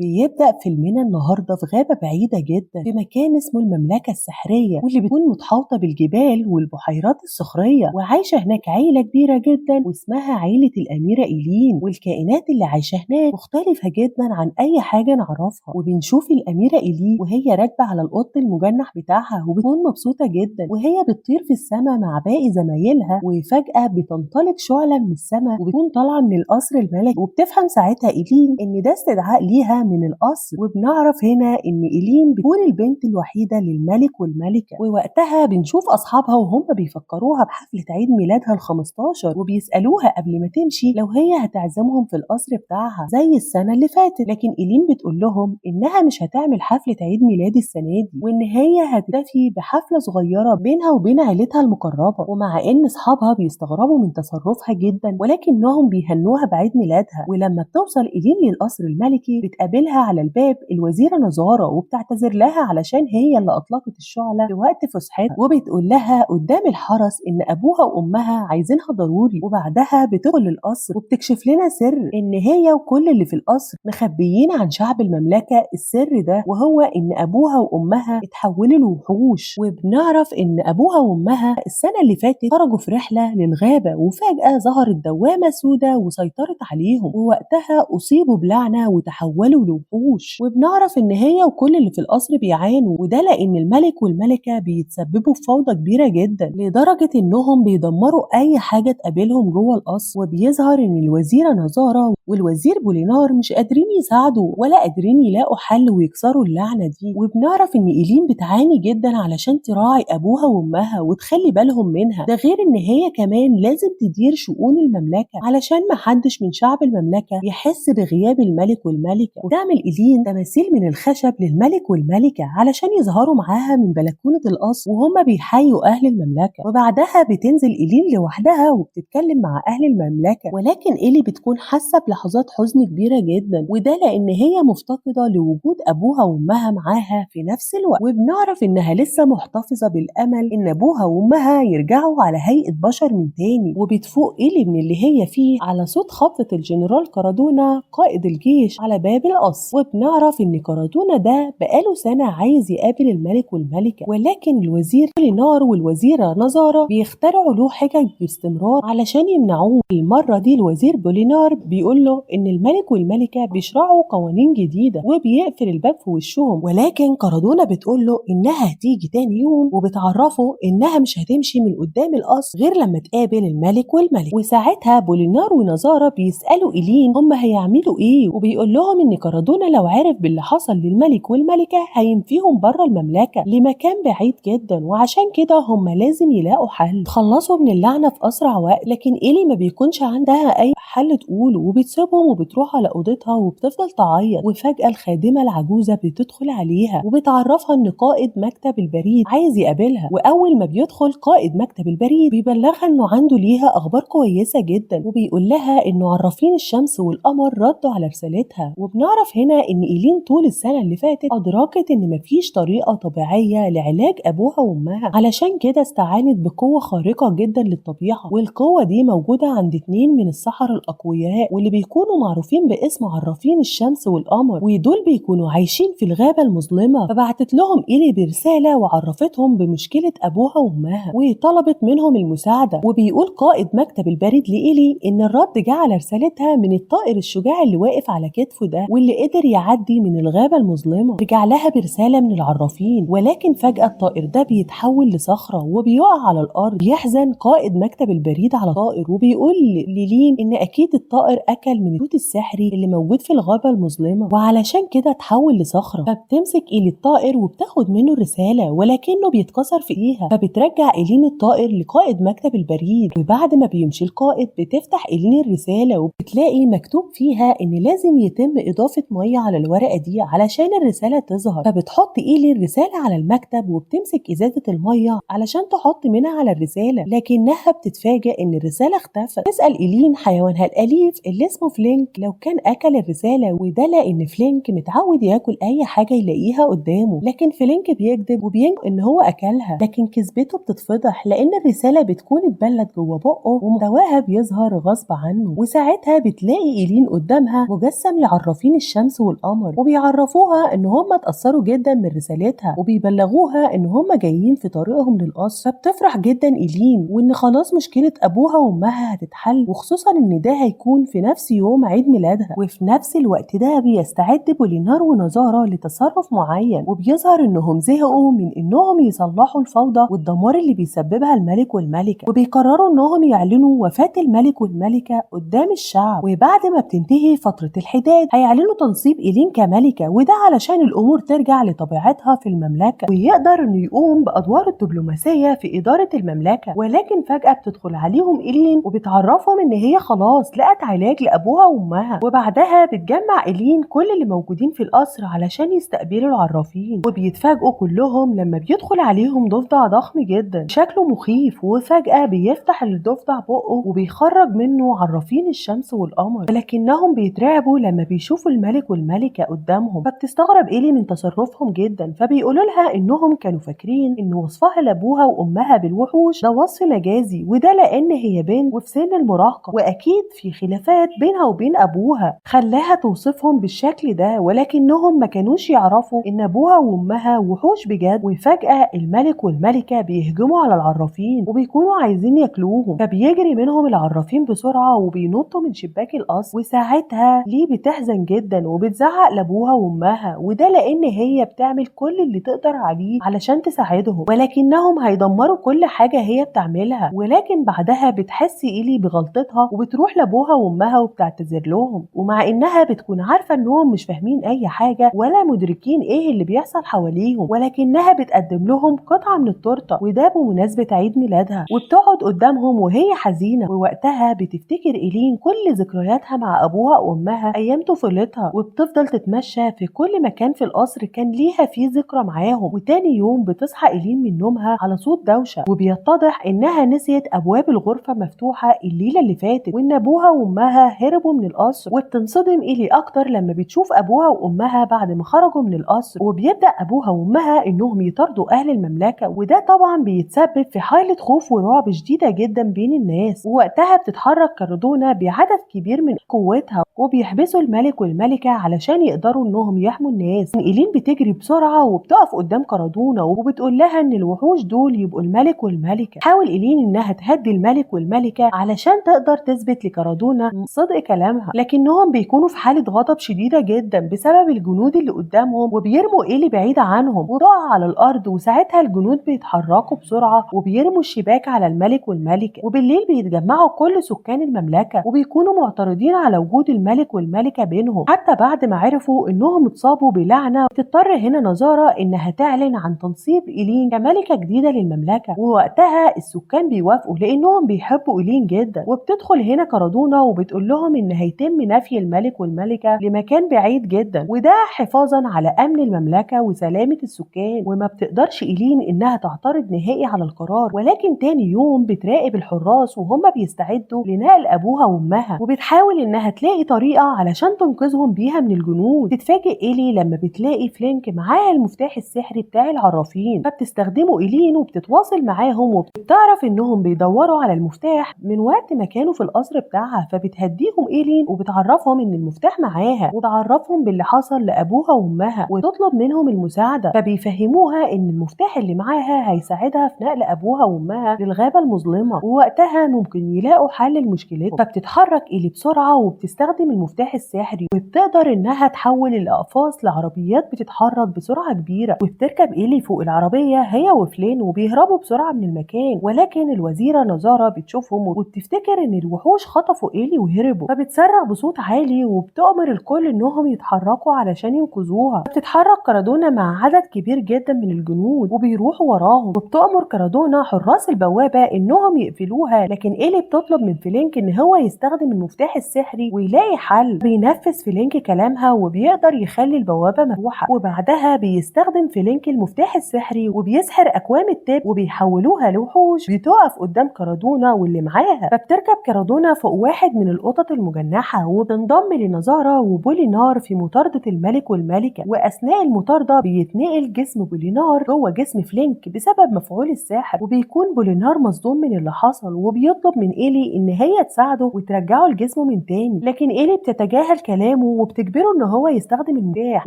بيبدأ فيلمنا النهاردة في غابة بعيدة جدا في مكان اسمه المملكة السحرية، واللي بتكون متحوطة بالجبال والبحيرات الصخرية، وعايشة هناك عيلة كبيرة جدا واسمها عيلة الأميرة إيلين. والكائنات اللي عايشة هناك مختلفة جدا عن أي حاجة نعرفها. وبنشوف الأميرة إيلين وهي راكبة على القط المجنح بتاعها وبتكون مبسوطة جدا وهي بتطير في السماء مع باقي زمايلها، وفجأة بتنطلق شعلة من السماء وبتكون طالعة من القصر الملكي. وبتفهم ساعتها إيلين إن ده استدعاء ليها من القصر. وبنعرف هنا ان إيلين بتكون البنت الوحيدة للملك والملكة. ووقتها بنشوف اصحابها وهم بيفكروها بحفلة عيد ميلادها ال15، وبيسألوها قبل ما تمشي لو هي هتعزمهم في القصر بتاعها زي السنة اللي فاتت، لكن إيلين بتقول لهم انها مش هتعمل حفلة عيد ميلاد السنة دي، وان هي هتكتفي بحفلة صغيرة بينها وبين عيلتها المقربة. ومع ان اصحابها بيستغربوا من تصرفها جدا، ولكنهم بيهنوها بعيد ميلادها. ولما بتوصل إيلين للقصر الملكي بتقابلها على الباب الوزيرة نزارة، وبتعتذر لها علشان هي اللي أطلقت الشعلة في وقت فسحتها، وبتقول لها قدام الحرس إن أبوها وأمها عايزينها ضروري. وبعدها بتدخل القصر وبتكشف لنا سر إن هي وكل اللي في القصر مخبيين عن شعب المملكة السر ده، وهو إن أبوها وأمها اتحولوا لوحوش. وبنعرف إن أبوها وأمها السنة اللي فاتت خرجوا في رحلة للغابة، وفجأة ظهرت دوامة سودة وسيطرت عليهم، ووقتها أصيبوا بلعنة وتحولوا لوحوش. وبنعرف ان هي وكل اللي في القصر بيعانوا، وده لان الملك والملكة بيتسببوا في فوضى كبيرة جدا لدرجة انهم بيدمروا اي حاجة تقابلهم جوه القصر. وبيظهر ان الوزيرة نزارة والوزير بولينار مش قادرين يساعدوا ولا قادرين يلاقوا حل ويكسروا اللعنة دي. وبنعرف ان إيلين بتعاني جدا علشان تراعي ابوها وامها وتخلي بالهم منها، ده غير ان هي كمان لازم تدير شؤون المملكة علشان محدش من شعب المملكة يحس بغياب الملك والملكة. وتعمل إيلين تماثيل من الخشب للملك والملكة علشان يظهروا معاها من بلكونة القصر وهم بيحيوا أهل المملكة. وبعدها بتنزل إيلين لوحدها وبتتكلم مع أهل المملكة، ولكن إيلي بتكون حاسة بلحظات حزن كبيرة جدا، وده لأن هي مفتقدة لوجود أبوها وأمها معاها في نفس الوقت. وبنعرف إنها لسه محتفظة بالأمل إن أبوها وأمها يرجعوا على هيئة بشر من تاني. وبتفوق إيلي من اللي هي فيه على صوت خبطة الجنرال كارادونا قائد الجيش على باب القصر. وبنعرف ان كارادونا ده بقاله سنة عايز يقابل الملك والملكة، ولكن الوزير بولينار والوزيرة نزارة بيخترعوا له حجج باستمرار علشان يمنعوه. المرة دي الوزير بولينار بيقول له ان الملك والملكة بيشرعوا قوانين جديدة وبيقفل الباب في وشهم، ولكن كارادونا بتقول له انها هتيجي تاني يوم، وبتعرفه انها مش هتمشي من قدام القصر غير لما تقابل الملك والملك. وساعتها بولينار ونزارة بيسألوا إيلين هم هيعملوا ايه، وبيقول لهم ان كارادونا لو عرف باللي حصل للملك والملكة هينفيهم بره المملكة لمكان بعيد جدا، وعشان كده هم لازم يلاقوا حل يتخلصوا من اللعنة في أسرع وقت. لكن إيلي ما بيكونش عندها أي حل تقوله، وبتسيبهم وبتروح على أوضتها وبتفضل تعيط. وفجأة الخادمة العجوزة بتدخل عليها وبتعرفها إن قائد مكتب البريد عايز يقابلها. وأول ما بيدخل قائد مكتب البريد بيبلغها إنه عنده ليها أخبار كويسة جدا، وبيقول لها إنه عرافين الشمس والقمر ردوا على رسالتها. وبنعرف هنا إن إيلين طول السنة اللي فاتت أدركت إن مفيش طريقة طبيعية لعلاج أبوها وأمها، علشان كده استعانت بقوة خارقة جدا للطبيعة، والقوة دي موجودة عند 2 من السحرة الأقوياء واللي بيكونوا معروفين باسم عرافين الشمس والقمر، ودول بيكونوا عايشين في الغابة المظلمة. فبعتت لهم إيلي برسالة وعرفتهم بمشكلة أبوها وأمها وطلبت منهم المساعدة. وبيقول قائد مكتب البريد لإيلي إن الرد جه على رسالتها من الطائر الشجاع اللي واقف على كتفه ده واللي قدر يعدي من الغابة المظلمة. رجع لها برسالة من العرافين، ولكن فجأة الطائر ده بيتحول لصخرة وبيقع على الأرض. بيحزن قائد مكتب البريد على الطائر وبيقول للين إن أكيد الطائر أكل من التوت السحري اللي موجود في الغابة المظلمة وعلشان كده اتحول لصخرة. فبتمسك إيلي الطائر وبتاخد منه الرسالة، ولكنه بيتكسر في إيديها. فبترجع إيلين الطائر لقائد مكتب البريد، وبعد ما بيمشي القائد بتفتح إيلين الرسالة وبتلاقي مكتوب فيها إن لازم يتم إضافة مية على الورقة دي علشان الرسالة تظهر. فبتحط إيلي الرسالة على المكتب وبتمسك إزازة المية علشان تحط منها على الرسالة، لكنها بتتفاجئ إن الرسالة اختفت. تسأل إيلين حيوانها الأليف اللي اسمه فلينك لو كان أكل الرسالة، وده لأن فلينك متعود ياكل أي حاجة يلاقيها قدامه، لكن فلينك بيكذب وبينكر إن هو أكلها، لكن كذبته بتتفضح لأن الرسالة بتكون اتبلت جوه بقه ومحتواها بيظهر غصب عنه. وساعتها بتلاقي إيلين قدامها مجسم لعرافين الشمس الشمس والقمر، وبيعرفوها ان هم اتأثروا جدا من رسالتها، وبيبلغوها ان هم جايين في طريقهم للقصر. فبتفرح جدا إيلين وان خلاص مشكلة ابوها وامها هتتحل، وخصوصا ان ده هيكون في نفس يوم عيد ميلادها. وفي نفس الوقت ده بيستعد بولينار ونزارة لتصرف معين، وبيظهر انهم زهقوا من انهم يصلحوا الفوضى والدمار اللي بيسببها الملك والملكة، وبيقرروا انهم يعلنوا وفاة الملك والملكة قدام الشعب. وبعد ما بتنتهي فترة الحداد هيعلنوا تنصيب إيلين كملكة، وده علشان الأمور ترجع لطبيعتها في المملكة ويقدر انه يقوم بأدواره الدبلوماسية في إدارة المملكة. ولكن فجأة بتدخل عليهم إيلين وبتعرفهم ان هي خلاص لقت علاج لأبوها وأمها. وبعدها بتجمع إيلين كل اللي موجودين في القصر علشان يستقبلوا العرافين، وبيتفاجئوا كلهم لما بيدخل عليهم ضفدع ضخم جدا شكله مخيف، وفجأة بيفتح الضفدع بقه وبيخرج منه عرافين الشمس والقمر، ولكنهم بيترعبوا لما بيشوفوا الملك والملكة قدامهم. فبتستغرب إيلي من تصرفهم جدا، فبيقولوا لها انهم كانوا فاكرين ان وصفها لابوها وامها بالوحوش ده وصف مجازي، وده لان هي بنت وفي سن المراهقة واكيد في خلافات بينها وبين ابوها خلاها توصفهم بالشكل ده، ولكنهم ما كانوش يعرفوا ان ابوها وامها وحوش بجد. وفجأة الملك والملكة بيهجموا على العرافين وبيكونوا عايزين ياكلوهم، فبيجري منهم العرافين بسرعة وبينطوا من شباك القصر. وساعتها ليه بتحزن جدا وبتزعق لابوها وامها، وده لان هي بتعمل كل اللي تقدر عليه علشان تساعدهم، ولكنهم هيدمروا كل حاجة هي بتعملها. ولكن بعدها بتحس إيلي بغلطتها وبتروح لابوها وامها وبتعتذر لهم، ومع انها بتكون عارفة انهم مش فاهمين اي حاجة ولا مدركين ايه اللي بيحصل حواليهم، ولكنها بتقدم لهم قطعة من التورتة وده بمناسبة عيد ميلادها، وبتقعد قدامهم وهي حزينة. ووقتها بتفتكر إيلين كل ذكرياتها مع ابوها وامها ايام طفولتها، وبتفضل تتمشى في كل مكان في القصر كان ليها فيه ذكرى معاهم. وتاني يوم بتصحى إيلين من نومها على صوت دوشة، وبيتضح انها نسيت ابواب الغرفة مفتوحة الليلة اللي فاتت، وان ابوها وامها هربوا من القصر. وبتنصدم إيلي اكتر لما بتشوف ابوها وامها بعد ما خرجوا من القصر، وبيبدأ ابوها وامها انهم يطاردوا اهل المملكة، وده طبعا بيتسبب في حالة خوف ورعب شديدة جدا بين الناس. ووقتها بتتحرك كاردونا بعدد كبير من قوتها وبيحبسوا الملك والملكة علشان يقدروا انهم يحموا الناس. إيلين بتجري بسرعة وبتقف قدام كاردونا وبتقول لها ان الوحوش دول يبقوا الملك والملكة. حاول إيلين انها تهدي الملك والملكة علشان تقدر تثبت لكاردونا صدق كلامها، لكنهم بيكونوا في حالة غضب شديدة جدا بسبب الجنود اللي قدامهم، وبيرموا إيلي بعيد عنهم وتقع على الأرض. وساعتها الجنود بيتحركوا بسرعة وبيرموا الشباك على الملك والملكة. وبالليل بيتجمعوا كل سكان المملكة وبيكونوا معترضين على وجود الملك والملكة بينهم، حتى بعد ما عرفوا انهم اتصابوا بلعنة. تضطر هنا نزارة انها تعلن عن تنصيب إيلين كملكة جديدة للمملكة، ووقتها السكان بيوافقوا لانهم بيحبوا إيلين جدا. وبتدخل هنا كاردونا وبتقول لهم ان هيتم نفي الملك والملكة لمكان بعيد جدا، وده حفاظا على امن المملكة وسلامة السكان. وما بتقدرش إيلين انها تعترض نهائي على القرار، ولكن تاني يوم بتراقب الحراس وهم بيستعدوا لنقل ابوها وامها، وبتحاول انها تلاقي طريقة علشان تنقذهم بيها من الجنود. تتفاجئ إيلي لما بتلاقي فلينك معاها المفتاح السحري بتاع العرافين، فبتستخدمه إيلين وبتتواصل معاهم وبتعرف انهم بيدوروا على المفتاح من وقت ما كانوا في القصر بتاعها. فبتهديهم إيلين وبتعرفهم ان المفتاح معاها، وتعرفهم باللي حصل لابوها وامها وتطلب منهم المساعدة. فبيفهموها ان المفتاح اللي معاها هيساعدها في نقل ابوها وامها للغابة المظلمة، ووقتها ممكن يلاقوا حل لمشكلتهم. فبتتحرك إيلي بسرعة وبتستخدم المفتاح السحري، وبتقدر انها تحول الاقفاص لعربيات بتتحرك بسرعة كبيرة. وبتركب إيلي فوق العربية هي وفلين وبيهربوا بسرعة من المكان، ولكن الوزيرة نزارة بتشوفهم وبتفتكر ان الوحوش خطفوا إيلي وهربوا، فبتصرخ بصوت عالي وبتأمر الكل انهم يتحركوا علشان ينقذوها. بتتحرك كاردونا مع عدد كبير جدا من الجنود وبيروحوا وراهم، وبتأمر كاردونا حراس البوابة انهم يقفلوها، لكن إيلي بتطلب من فلينك ان هو يستخدم المفتاح السحري ويلاقي حل. بينفذ فلينك كلامها وبيقدر يخلي البوابة مفتوحة، وبعدها بيستخدم فلينك المفتاح السحري وبيسحر أكوام التب وبيحولوها لوحوش بتقف قدام كاردونا واللي معاها. فبتركب كاردونا فوق واحد من القطط المجنحة وبتنضم لنزارة وبولينار في مطاردة الملك والملكة. وأثناء المطاردة بيتنقل جسم بولينار جوه جسم فلينك بسبب مفعول الساحر، وبيكون بولينار مصدوم من اللي حصل وبيطلب من إيلي إن هي تساعده وترجعه لجسمه من تاني، لكن إيلي بتتجاهل كلامه وبتجبره ان هو يستخدم المفتاح،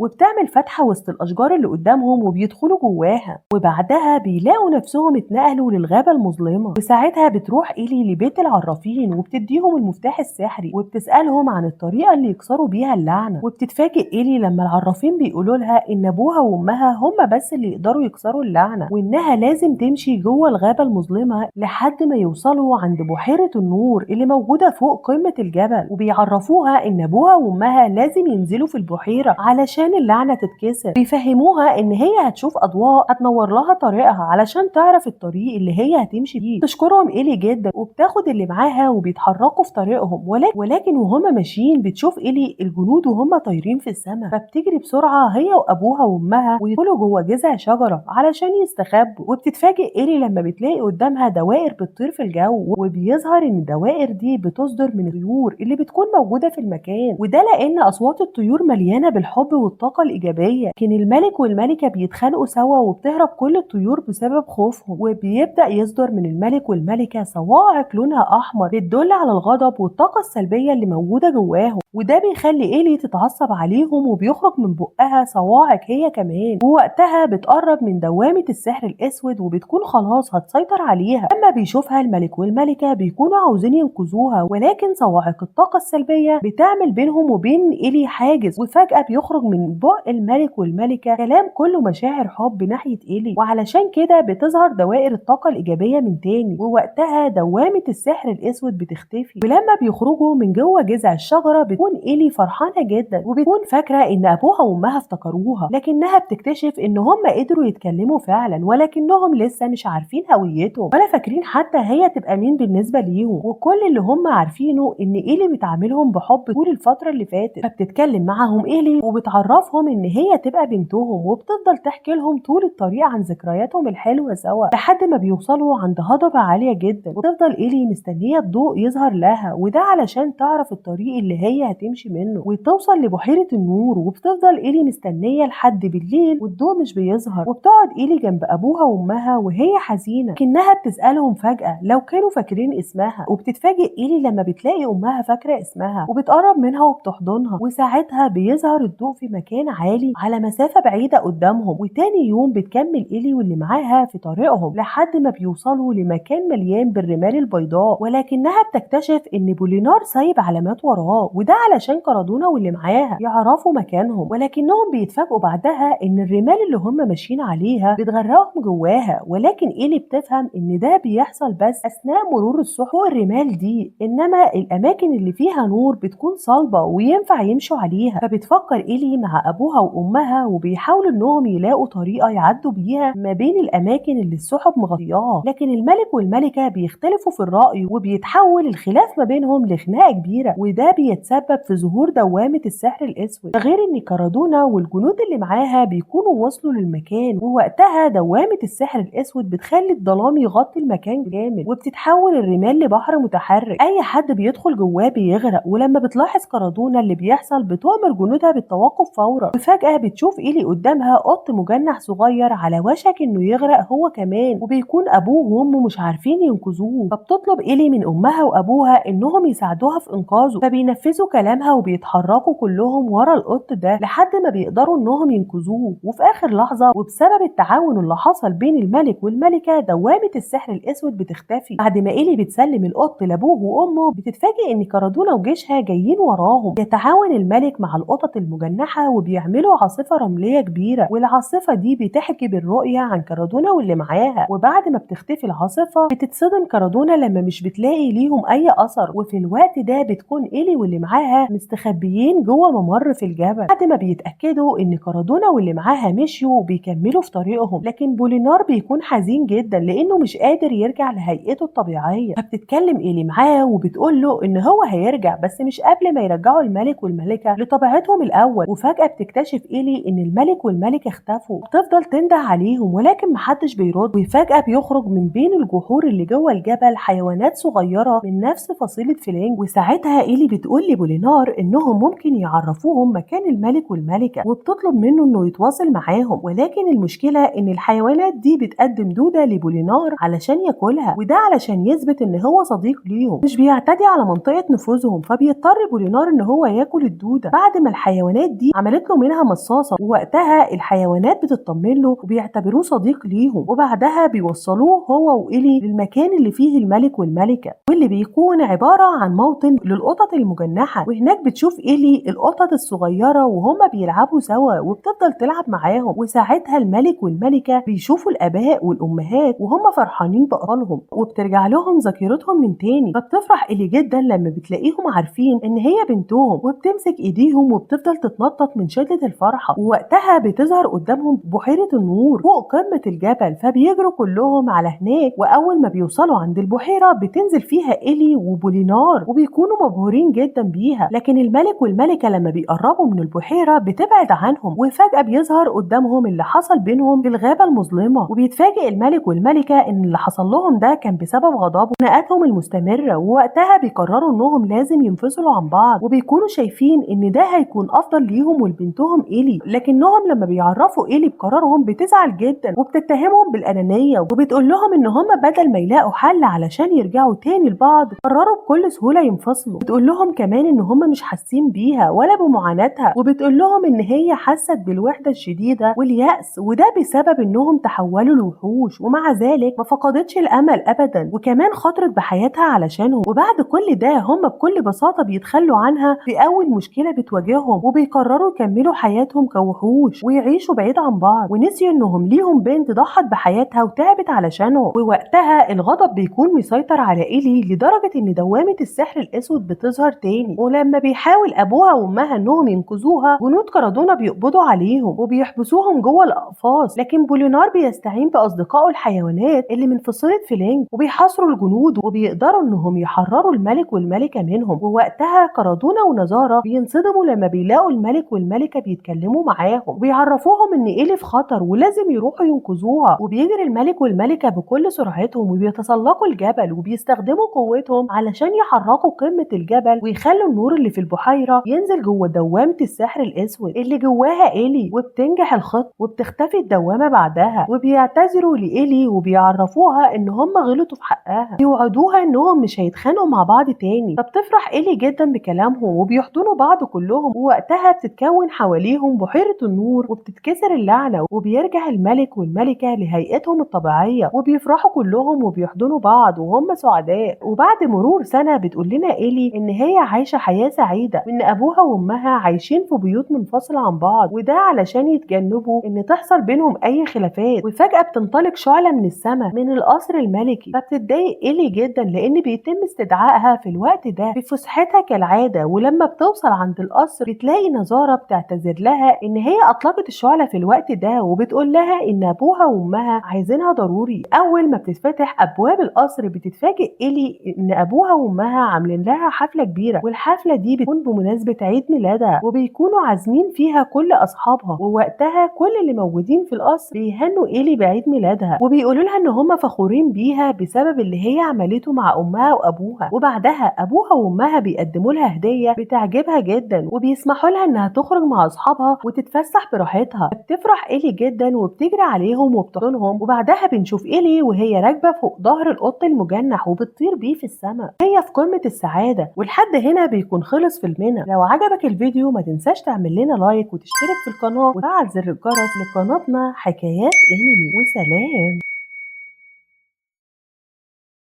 وبتعمل فتحة وسط الاشجار اللي قدامهم وبيدخلوا جواها. وبعدها بيلاقوا نفسهم اتنقلوا للغابة المظلمة، وساعتها بتروح إيلي لبيت العرافين وبتديهم المفتاح السحري وبتسألهم عن الطريقة اللي يكسروا بيها اللعنة. وبتتفاجئ إيلي لما العرافين بيقولوا لها إن أبوها وأمها هم بس اللي يقدروا يكسروا اللعنة، وإنها لازم تمشي جوه الغابة المظلمة لحد ما يوصلوا عند بحيرة النور اللي موجودة فوق قمة الجبل. وبيعرفوها إن أبوها وأمها لازم ينزلوا في البحيرة علشان اللعنة تتكسر. بيفهموها إن هي هتشوف أضواء هتنور لها طريقها علشان تعرف الطريق اللي هي هتمشي فيه. تشكرهم إيلي جدا وبتاخد اللي معاها وبيتحركوا في طريقهم، ولكن وهما ماشيين بتشوف إيلي الجنود وهما طايرين في السماء، فبتجري بسرعة هي وأبوها وأمها ويدخلوا جوه جذع شجرة علشان يستخبوا. وبتتفاجئ إيلي لما بتلاقي قدامها دوائر بتطير في الجو، وبيظهر إن الدوائر دي بتصدر من الطيور اللي بتكون موجودة في المكان، وده لأن أصوات الطيور مليانة بالحب والطاقة الإيجابية. لكن الملك والملكة بيتخانقوا سوا وبتهرب كل الطيور بسبب خوفهم، وبيبدأ يصدر من الملك والملكة صواعق لونها أحمر بتدل على الغضب والطاقة السلبية اللي موجودة جواهم، وده بيخلي إيلي تتعصب عليهم وبيخرج من بقها صواعق هي كمان. ووقتها بتقرب من دوامة السحر الأسود وبتكون خلاص هتسيطر عليها. لما بيشوفها الملك والملكة بيكونوا عاوزين ينقذوها، ولكن صواعق الطاقة السلبية بتعمل بينهم وبين إيلي حاجز، وفجأة بيخرج من بق الملك والملكة كلام كله مشاعر حب ناحية إيلي، وعلشان كده بتظهر دوائر الطاقة الإيجابية من تاني، ووقتها دوامة السحر الأسود بتختفي. ولما بيخرجوا من جوه جذع الشجرة بتكون إيلي فرحانة جدا وبتكون فاكرة إن أبوها وأمها افتكروها، لكنها بتكتشف إن هم قدروا يتكلموا فعلا ولكنهم لسه مش عارفين هويتهم ولا فاكرين حتى هي تبقى مين بالنسبة ليهم، وكل اللي هم عارفينه إن إيلي بتعاملهم بحب طول الفترة اللي فاتت. فبتتكلم معاهم إيلي وبتعرفهم إن هي تبقى بنتهم، وبتفضل تحكي لهم طول الطريق عن ذكرياتهم الحلوة سوا لحد ما بيوصلوا عند هضبة عالية جدا. وتفضل إيلي مستنية الضوء يظهر لها، وده علشان تعرف الطريق اللي هي هتمشي منه وتوصل لبحيرة النور. وبتفضل إيلي مستنية لحد بالليل والضوء مش بيظهر، وبتقعد إيلي جنب أبوها وأمها وهي حزينة، لكنها بتسألهم فجأة لو كانوا فاكرين اسمها. وبتتفاجئ إيلي لما بتلاقي أمها فاكرة اسمها وبتقرب منها وبتحضنها، وساعتها بيظهر الضوء في مكان عالي على مسافة بعيدة قدامهم. وتاني يوم بتكمل إيلي واللي معاها في طريقهم لحد ما بيوصلوا لمكان مليان بالرمال البيضاء، ولكنها بتكتشف إن بولينار سايب علامات وراه، وده علشان كارادونا واللي معاها يعرفوا مكانهم. ولكنهم بيتفاجئوا بعدها إن الرمال اللي هم ماشيين عليها بتغرقهم جواها، ولكن إيلي بتفهم إن ده بيحصل بس أثناء مرور السحب فوق الرمال دي، إنما الأماكن اللي فيها نور بتكون صلبة وينفع يمشوا عليها. فبتفكر إيلي مع أبوها وأمها وبيحاولوا إنهم يلاقوا طريقة يعدوا بيها ما بين الأماكن اللي السحب مغطياها، لكن الملك والملكة بيختلفوا في الرأي وبيتحول الخلاف ما بينهم لخناقة كبيرة، وده بيتسبب في ظهور دوامة السحر الأسود. غير إن كارادونا والجنود اللي معاها بيكونوا وصلوا للمكان، ووقتها دوامة السحر الأسود بتخلي الظلام يغطي المكان كامل وبتتحول الرمال لبحر متحرك، أي حد بيدخل جواه بيغرق. ولما بتلاحظ كارادونا اللي بيحصل بتؤمر جنودها بالتوقف فورا، وفجأة بتشوف إيلي قدامها قط مجنح صغير على وشك إنه يغرق هو كمان، وبيكون أبوه وأمه مش عارفين ينقذوه. فبتطلب إيلي من أمها وأبوها إنهم يساعدوها في إنقاذه، فبينفذوا كلامها وبيتحركوا كلهم ورا القط ده لحد ما بيقدروا إنهم ينقذوه. وفي آخر لحظة وبسبب التعاون اللي حصل بين الملك والملكة دوامة السحر الأسود بتختفي. بعد ما إيلي بتسلم القط لأبوه وأمه بتتفاجئ إن كارادونا وجيشها جايين وراهم. يتعاون الملك مع القطط المجنحة وبيعملوا عاصفة رملية كبيرة، والعاصفة دي بتحجب الرؤية عن كارادونا واللي معاها. وبعد ما بتختفي العاصفة بتتصدم كارادونا لما مش بتلاقي ليهم أي أثر، وفي الوقت ده بتكون إيلي واللي معاها مستخبيين جوه ممر في الجبل. بعد ما بيتأكدوا إن كارادونا واللي معاها مشيوا وبيكملوا في طريقهم، لكن بولينار بيكون حزين جدا لأنه مش قادر يرجع لهيئته الطبيعية. فبتتكلم إيلي معاه وبتقول له إن هو هيرجع بس مش قبل ما يرجعوا الملك والملكة لطبيعتهم الأول. وفجأة بتكتشف إيلي إن الملك والملكة اختفوا، بتفضل تنده عليهم ولكن محدش بيرد. وفجأة بيخرج من بين الجحور اللي جوه الجبل حيوانات صغيرة من نفس فصيلة فلينج، وساعتها إيلي بتقول لبولينار إنهم ممكن يعرفوهم مكان الملك والملكة، وبتطلب منه إنه يتواصل معاهم. ولكن المشكلة إن الحيوانات دي بتقدم دودة لبولينار علشان ياكلها، وده علشان يثبت إن هو صديق ليهم مش بيعتدي على منطقة نفوذهم. فبيضطر بولينار إن هو ياكل للدودة بعد ما الحيوانات دي عملت له منها مصاصة. ووقتها الحيوانات بتطمن له وبيعتبروه صديق ليهم. وبعدها بيوصلوه هو وإيلي للمكان اللي فيه الملك والملكة، واللي بيكون عبارة عن موطن للقطط المجنحة. وهناك بتشوف إيلي القطط الصغيرة وهما بيلعبوا سوا وبتفضل تلعب معاهم. وساعتها الملك والملكة بيشوفوا الآباء والأمهات وهم فرحانين بأطفالهم، وبترجع لهم ذاكرتهم من تاني. فبتفرح إيلي جدا لما بتلاقيهم عارفين إن هي بنتهم، وبتمسك إيديهم وبتفضل تتنطط من شدة الفرحة. ووقتها بتظهر قدامهم بحيرة النور فوق قمة الجبل، فبيجروا كلهم على هناك. وأول ما بيوصلوا عند البحيرة بتنزل فيها إيلي وبولينار وبيكونوا مبهورين جدا بيها. لكن الملك والملكة لما بيقربوا من البحيرة بتبعد عنهم، وفجأة بيظهر قدامهم اللي حصل بينهم في الغابة المظلمة. وبيتفاجئ الملك والملكة إن اللي حصل لهم ده كان بسبب غضبهم وخناقاتهم المستمرة. ووقتها بيقرروا إنهم لازم ينفصلوا عن بعض، وبيكونوا شايفين إن ده هيكون أفضل ليهم ولبنتهم إيلي. لكنهم لما بيعرفوا إيلي بقرارهم بتزعل جدا وبتتهمهم بالأنانية، وبتقول لهم إن هم بدل ما يلاقوا حل علشان يرجعوا تاني لبعض قرروا بكل سهولة ينفصلوا. بتقول لهم كمان إن هم مش حاسين بيها ولا بمعاناتها، وبتقول لهم إن هي حست بالوحدة الشديدة واليأس، وده بسبب إنهم تحولوا لوحوش، ومع ذلك ما فقدتش الأمل أبدا، وكمان خاطرت بحياتها علشانهم. وبعد كل ده هم بكل بساطة بيتخلوا عنها في أول مشكلة بتواجههم، وبيقرروا يكملوا حياتهم كوحوش ويعيشوا بعيد عن بعض، ونسيوا إنهم ليهم بنت ضحت بحياتها وتعبت علشانهم. ووقتها الغضب بيكون مسيطر على إيلي لدرجة إن دوامة السحر الأسود بتظهر تاني. ولما بيحاول أبوها وأمها إنهم ينقذوها، جنود كرادونا بيقبضوا عليهم وبيحبسوهم جوه الأقفاص. لكن بولينار بيستعين بأصدقائه الحيوانات اللي من فصيلة فلينك، وبيحاصروا الجنود وبيقدروا إنهم يحرروا الملك والملكة منهم. ووقتها كرادونا ونزارة بينصدموا لما بيلاقوا الملك والملكة بيتكلموا معاهم وبيعرفوهم إن إيلي في خطر ولازم يروحوا ينقذوها. وبيجري الملك والملكة بكل سرعتهم وبيتسلقوا الجبل وبيستخدموا قوتهم علشان يحركوا قمة الجبل ويخلوا النور اللي في البحيرة ينزل جوه دوامة السحر الأسود اللي جواها إيلي. وبتنجح الخطة وبتختفي الدوامة بعدها، وبيعتذروا لإيلي وبيعرفوها إن هم غلطوا في حقها، بيوعدوها إنهم مش هيتخانقوا مع بعض تاني. فبتفرح إيلي جدا بكلامهم وبيحضنوا بعض كلهم. ووقتها بتتكون حواليهم بحيرة النور وبتتكسر اللعنة، وبيرجع الملك والملكة لهيئتهم الطبيعية، وبيفرحوا كلهم وبيحضنوا بعض وهم سعداء. وبعد مرور سنة بتقول لنا إيلي إن هي عايشة حياة سعيدة، وإن أبوها وأمها عايشين في بيوت منفصلة عن بعض، وده علشان يتجنبوا إن تحصل بينهم أي خلافات. وفجأة بتنطلق شعلة من السماء من القصر الملكي، فبتتضايق إيلي جدا لأن بيتم استدعائها في الوقت ده في فسحتها كالعادة. ولما بتوصل عند القصر بتلاقي نزارة بتعتذر لها إن هي أطلقت الشعلة في الوقت ده، وبتقول لها إن أبوها وأمها عايزينها ضروري. أول ما بتتفتح أبواب القصر بتتفاجئ إيلي إن أبوها وأمها عاملين لها حفلة كبيرة، والحفلة دي بتكون بمناسبة عيد ميلادها، وبيكونوا عازمين فيها كل أصحابها. ووقتها كل اللي موجودين في القصر بيهنوا إيلي بعيد ميلادها، وبيقولوا لها إن هم فخورين بيها بسبب اللي هي عملته مع أمها وأبوها. وبعدها أبوها وأمها بيقدموا لها هدية بتعجبها جدا، وبيسمحوا لها إنها تخرج مع أصحابها وتتفسح براحتها. بتفرح إيلي جدا وبتجري عليهم وبتحضنهم. وبعدها بنشوف إيلي وهي راكبة فوق ظهر القط المجنح وبتطير بيه في السماء، هي في قمة السعادة. ولحد هنا بيكون خلص فيلمنا. لو عجبك الفيديو ما تنساش تعمل لنا لايك وتشترك في القناة وتفعل زر الجرس لقناتنا حكايات انمي. وسلام.